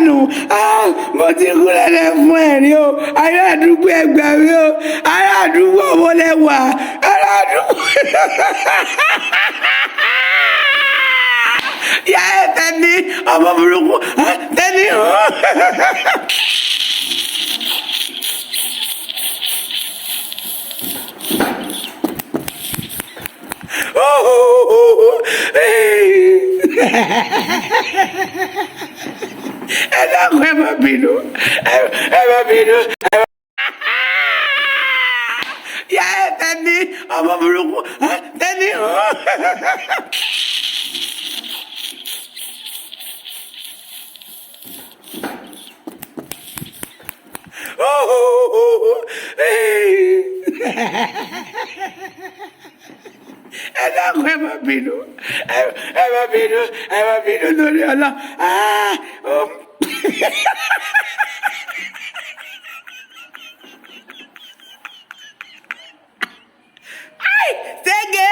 Dànù. Mo ti kú lẹ́lẹ́ fún ẹ̀rí o. Ará àdúgbò, ẹ gbà mí o. Ará àdúgbò, mo lẹ wà? Ará àdúgbò, yà ẹ tẹ́ni ọmọ burúkú tẹ́ni. Ẹ dákun, ẹ má bínú, ẹ má bínú. Yà ẹ tẹ́ni ọmọ burúkú tẹ́ni. Ẹ dákun, ẹ má bínú, ẹ má bínú, ẹ má bínú lórí ọlọ. Ṣége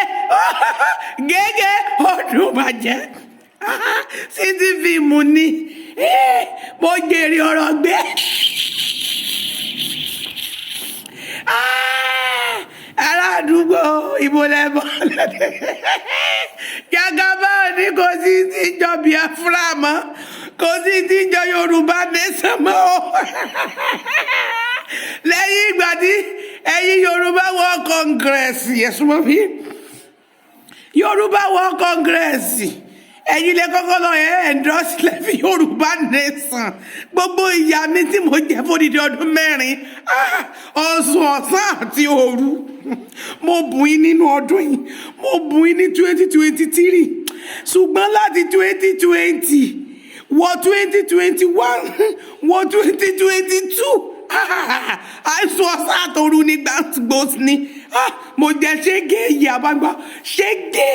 gẹ́gẹ́ ọdún bàjẹ́ cctv mu ni mo jèrè ọ̀rọ̀ gbé. Ará àdúgbò, ìbò lẹ́bọ̀ Jagaba ní kò sí tí ń jọ Biafra mọ́, kò sí tí ń jọ Yorùbá nation mọ́ o. Lẹ́yìn ìgbà tí ẹ̀yin Yorùbá World Congress, ẹ̀sùn mọ́ bí Yorùbá World Congress, ẹ̀yin lè kọ́kọ́ lọ ẹ̀ endorse lẹ́fi Yorùbá nation. Gbogbo ìyá mi tí mo jẹ́ fódìdí ọdún 4, ọ̀sùn ọ̀sán àti òru, mo bùn yín nínú ọdún yìí, mo bùn yín ní 2023. Ṣùgbọ́n láti 2020 wọ 2021 wọ 2022, àìsùn ọ̀sán àtòru ní gbàngbòs ni mo jẹ ṣége ìyá àbágbá ṣége.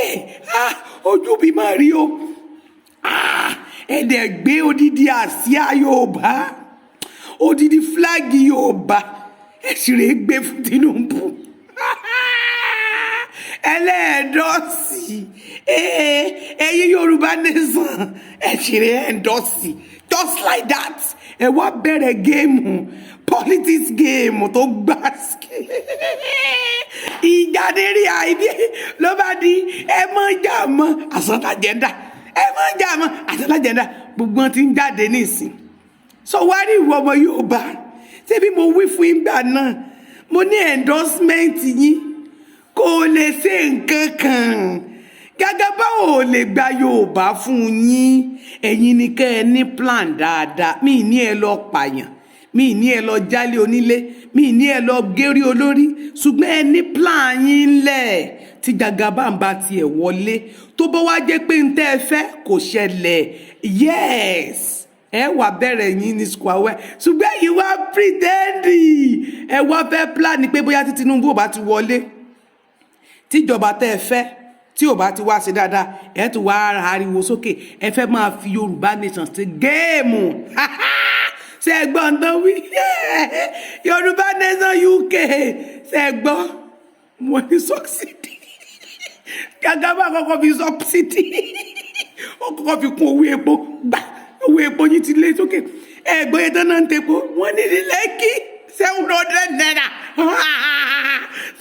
Ojú mi máa rí o. Ẹ̀dẹ̀ gbé odidi àsíá Yorùbá, odidi flag Yorùbá, ẹ̀ sì rè é gbé fún Tinubu ẹlẹ́ẹ̀dọ́sì. Ẹ̀yin Yorùbá nation, ẹ̀ sì rè é endorse just like that. Ẹ wá bẹ̀rẹ̀ game, politics game tó gbà ìjà dérí àìdí ló bá di ẹ mọ jà mọ àsọtà agenda, ẹ mọ jà mọ àsọtà agenda. Gbogbo wọn ti ń jáde nísìn. Sọ wá rí ìwọ ọmọ Yorùbá, ṣé bí mo wí fún ìgbà náà, mo ní endorsement yín kò lè ṣe nǹkan kan. Gẹ́gẹ́ báwo ò lè gba Yorùbá fún yín, ẹ̀yin ni kẹ́ ẹ ní plan dáadáa. Mí ní ẹ lọ pààyàn, mí ní ẹ lọ jálé onílé, mí ní ẹ lọ gérí olórí, ṣùgbọ́n ẹ ní plan yín lẹ̀. Tí Jagaban bá tiẹ̀ wọlé, tó bá wá jẹ́ pé ń tẹ́ ẹ fẹ́ kò ṣẹlẹ̀, yes, ẹ wà bẹ̀rẹ̀ yín ní square. Ṣùgbọ́n ẹ̀yin wá pretend, ẹ wá fẹ́ plan pé bóyá tí Tinubu ò bá ti wọlé, tíjọba tẹ́ ẹ fẹ́ tí ò bá ti wá sí dáadáa, ẹ tún wá ariwo sókè, ẹ fẹ́ máa fi Yorùbá nation ṣe game. Ṣe é gbọ́ ǹtán wí? Yorùbá nation UK, ṣe é gbọ́? Wọ́n ní subsidy. Jagaba kọ́kọ́ fi subsidy, ó kọ́kọ́ fi kún owó epo. Gbà owó epo yìí ti lé sókè. Ẹ̀gbọ́n yẹn tán náà ń tepo, wọ́n ní ní Lẹ́kì, ₦700,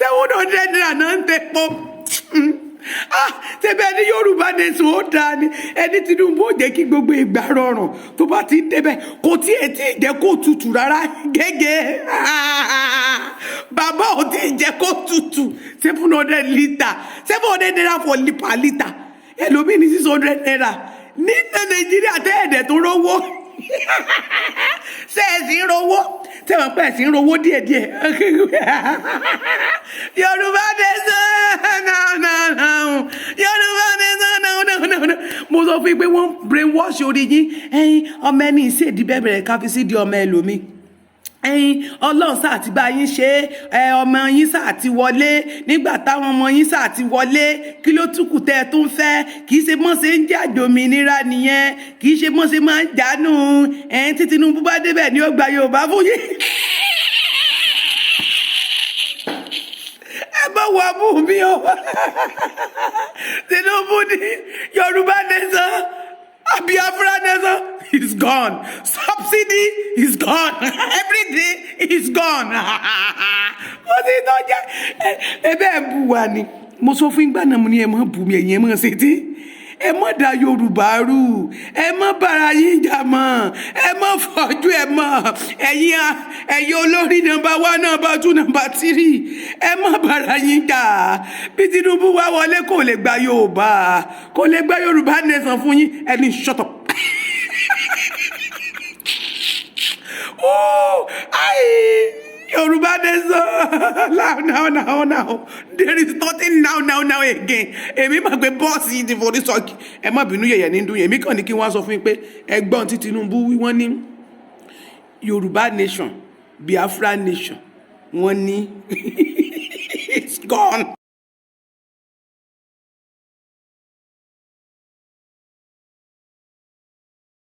₦700 náà ń tepo. Ṣebí ẹni Yorùbá nation ó dáa ni. Ẹni Tinubu ó jẹ́ kí gbogbo ìgbà rọrùn tó bá ti ń débẹ̀, kò tí ẹ̀ tí ì jẹ́ kó tutù rárá. Gẹ́gẹ́ bàbá ò tí ì jẹ́ kó tutù. 700 litre, ₦700 for per litre, ẹlòmíì ní ₦600 ní Nàìjíríà. Tẹ́ ẹ̀dẹ̀ tó rówó, ṣé ẹ̀ sì ń rówó? Ṣé wọ́n pẹ̀ sí ń rówó díẹ̀díẹ̀? Yorùbá nation, no, no, no. Yorùbá nation, no, no, no, no. Mo sọ fún yín pé wọ́n brainwash orí yín. Ẹ̀yin ọmọ ẹni ìṣèdí bẹ́ẹ̀ bẹ̀rẹ̀ ká fi sí di ọmọ ẹlòmíì. Ẹ̀yin Ọlọ́run sáà ti bá yín ṣe é, ọmọ yín sáà ti wọlé. Nígbà táwọn ọmọ yín sáà ti wọlé, kí ló tún kù tẹ́ ẹ tó ń fẹ́? Kì í ṣe mọ́ ṣe ń jàjò òmìnira nìyẹn, kì í ṣe mọ́ ṣe máa ń jánu. Ẹ̀yin tí Tinubu bá débẹ̀ ni ó gba Yorùbá fún yín. Ẹ bá wà mú mi o. Tinubu ní Yorùbá nation, Biafra nation is gone. Stop. Subsidy is gone, everything is gone. Ó ti tó jẹ́ ẹ bẹ́ẹ̀ bu wa ni. Mo sọ fún ìgbà náà, mo ní ẹ má bù mí, ẹ̀yin ẹ má ṣe tí ẹ má da Yorùbá rú, ẹ má bára yín jà mọ́, ẹ má fọ́jú ẹ mọ́. Ẹ̀yin olórí number one, number two, number three, ẹ má bára yín jà. Bí Tinubu wá wọlé, kò lè gba Yorùbá, kò lè gba Yorùbá nation fún yín. Ẹni shut up. Oh, ayi Yorùbá nation now, now, now, now. There is nothing now, now, now again. Èmi mọ̀ pé bọ́ọ̀sì yìí ti forí sọ́ọ̀kì. Ẹ má bínú, yẹ̀yẹ̀ ní dùn yẹn. Èmi kàn ní kí wọ́n sọ fún yín pé ẹgbọ́n tí Tinubu wí, wọ́n ní Yorùbá nation, Biafra nation, wọ́n ní it's gone.